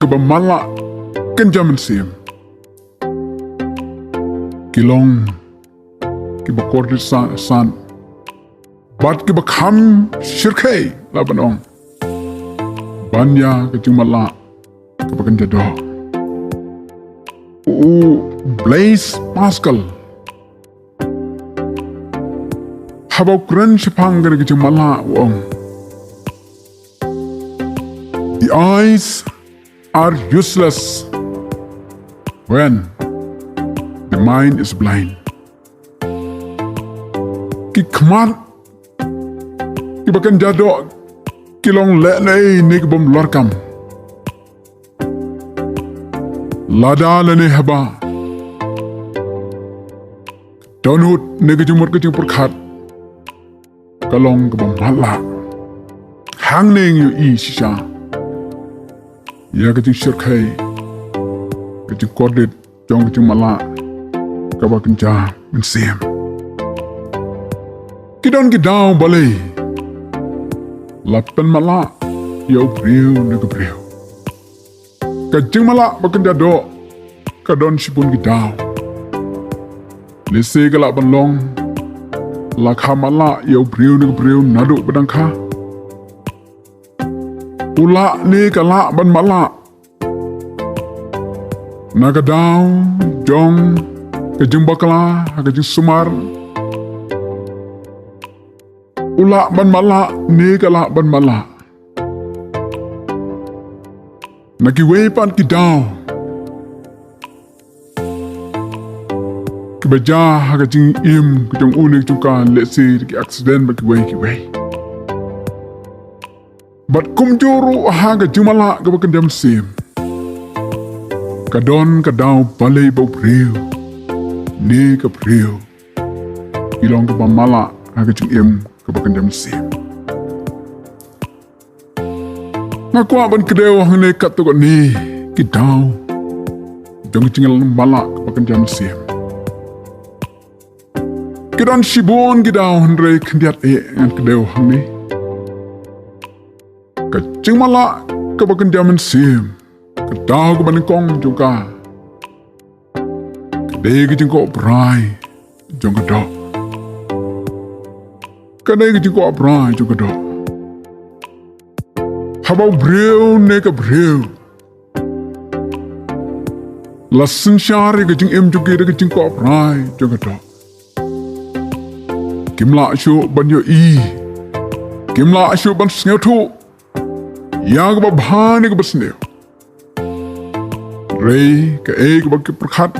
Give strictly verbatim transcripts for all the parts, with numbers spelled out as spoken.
kaba matlah kynja mynsiem ki long kiba kordit san, san bad kiba kham shyrkhei, lah ban ong, ban ïa ka jingmatlah kaba kynja doh. U Blaise Pascal, haba u kren shaphang ka jingmatlah, u ong, "The eyes are useless when the mind is blind." Ki khmat kiba kynja doh ki long lehnoh ne ki bym lor kam lada lane haba dohnud ne ka jingmut ka jingpyrkhat ka long kaba matlah. Hangne ngi ïohi shisha ïa ka jingshyrkhei, ka jingkordit jong ka jingmatlah kaba kynja mynsiem. Ki don ki daw balei la pynmatlah ïa u briew ne ka briew. Ka jingmatlah ba kynja doh ka don shibun ki daw. Lehse ka lah ban long la kha matlah ïa u briew ne ka briew naduh ba dang kha. U lah ne ka lah ban matlah na ka daw jong ka jingbakla ha ka jingsumar. U lah ban matlah ne ka lah ban matlah na kiwei pat ki daw kiba jia ha ka jingim ka jong u ne ka jong ka, lehse ki accident bad kiwei kiwei. Bad kumjuh ruh ha ka jingmatlah kaba kynja mynsiem, ka don ka daw balei ba u briew ne ka briew i long kaba matlah ha ka jingim kaba kynja mynsiem. Nga kwah ban kdew hangne katto katne ki daw jong ka jingmatlah kaba kynja mynsiem. Ki don shibun ki daw, hynrei khyndiat eh ngan kdew hangne. Ka jingmatlah kaba kynja mynsiem, ka daw kaba nyngkong jong ka, ka dei ka jingkwah brai jong ka doh. Ka dei ka jingkwah brai jong ka doh. Haba u briew ne ka briew la synshar ïa ka jingim jong ki da ka jingkwah brai jong ka doh, kim lah shuh ban ïohi, kim lah shuh ban sngewthuh ïa kaba bha ne kaba sniew. Hynrei kaei kaba ki pyrkhat,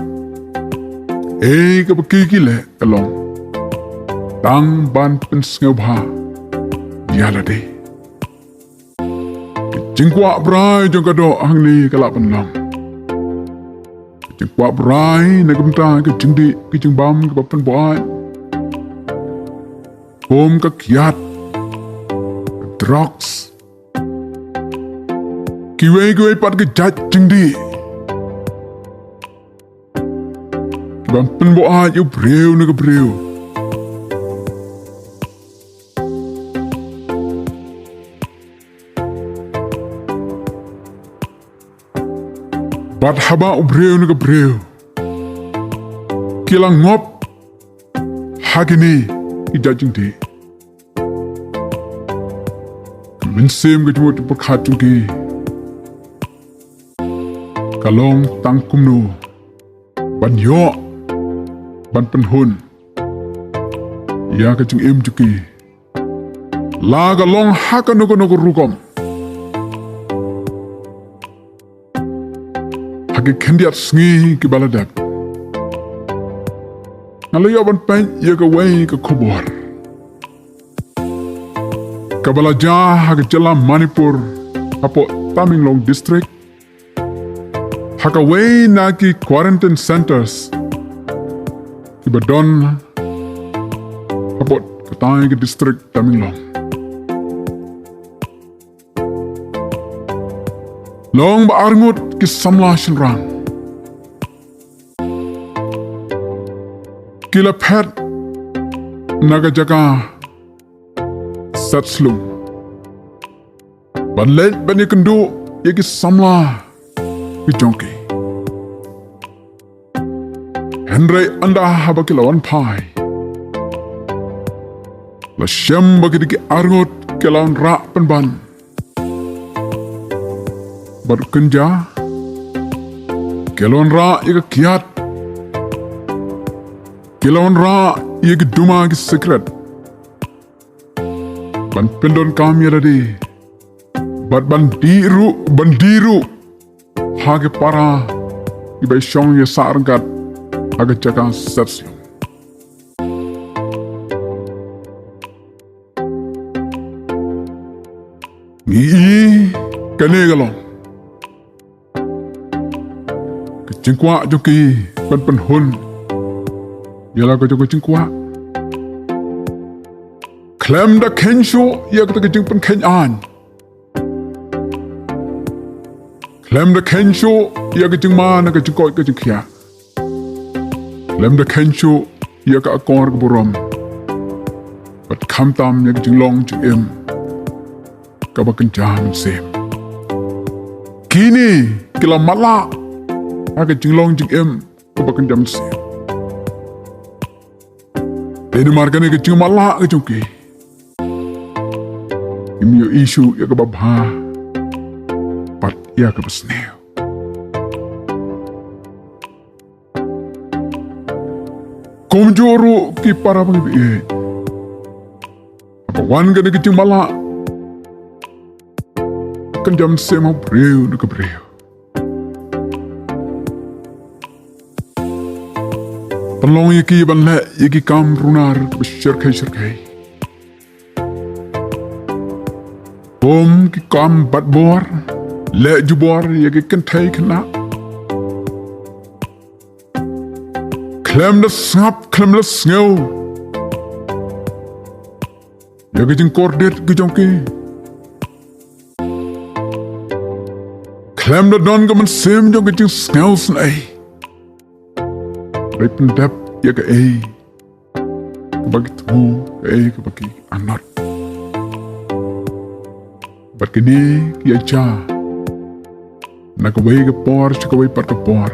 kaei kaba ki ki leh ka long tang ban pynsngewbha ïa lade. Ka jingkwah brai jong ka doh hangne ka lah ban long ka jingkwah brai na ka bynta ka jingdih ka jingbam kaba pynbuaid, kum ka kiad, drugs, kiwei kiwei pat ki jait jingdih kiban pynbuaid ïa u briew ne ka briew. Bad haba u briew ne ka briew ki la ngop ha kine ki jait jingdih, ka mynsiem ka jingmut jingpyrkhat jong ki ka long tang kumno ban ïoh ban pynhun ïa ka jingim jong ki, la ka long ha kano kano ka rukom. Ha ki khyndiat sngi kiba la dep, nga la ïoh ban peit ïa kawei ka khubor kaba la jia ha ka jylla Manipur, hapoh Tamenglong District, ha kawei na ki quarantine centres kiba don hapoh katai ka district Tamenglong. Long ba arngut ki samla shynrang ki la phet na ka jaka Setslung ban leit ban ïakynduh ïa ki samla ki jong ki. Hynrei ynda haba ki la wan phai, la shem ba ki dei ki arngut ki la wanrah pynban. Bad kynja ki la wanrah ïa ka kiad, ki la wanrah ïa ki duma ki sikret, ban pyndonkam ïa lade, bad ban dih ruh, ban dih ruh ha ki para kiba shong ïasah ryngkat ha ka jaka set shnong. Ngi i kane ka long ka jingkwah jong ki ban pynhun ïa la ka jong ka jingkwah. Khlem da kheiñ shuh ïa kata ka jingpynkheiñ aiñ, khlem da kheiñ shuh ïa ka jingma na ka jingkoit ka jingkhiah, khlem da kheiñ shuh ïa ka akor ka burom, bad khamtam ïa ka jinglong jingim kaba kynja mynsiem. Kine ki la matlah ha ka jinglong jingim kaba kynja mynsiem. Te namar kane ka jingmatlah ka jong ki, kim ïohi shuh ïa kaba bha bad ïa kaba sniew. Kumjuh ruh ki para bangeit, haba wan kane ka jingmatlah, kan jam sem ha u briew na ka briew. Pynlong ïa ki ban leh ïa ki kam runar kaba shyrkhei shyrkhei. Bun ki kam bat bor, leh jubor ïa ki kynthei khynnah. Khlem da sngap, khlem da sngew ïa ki jingkordit ki jong ki. Khlem da don ka mynsiem jong ka jingsngew sngew. Hynrei pyndep ïa kaei kaba ki thmu, kaei kaba ki anot. Bad kine ki ïa jia na kawei ka por sha kawei pat ka por.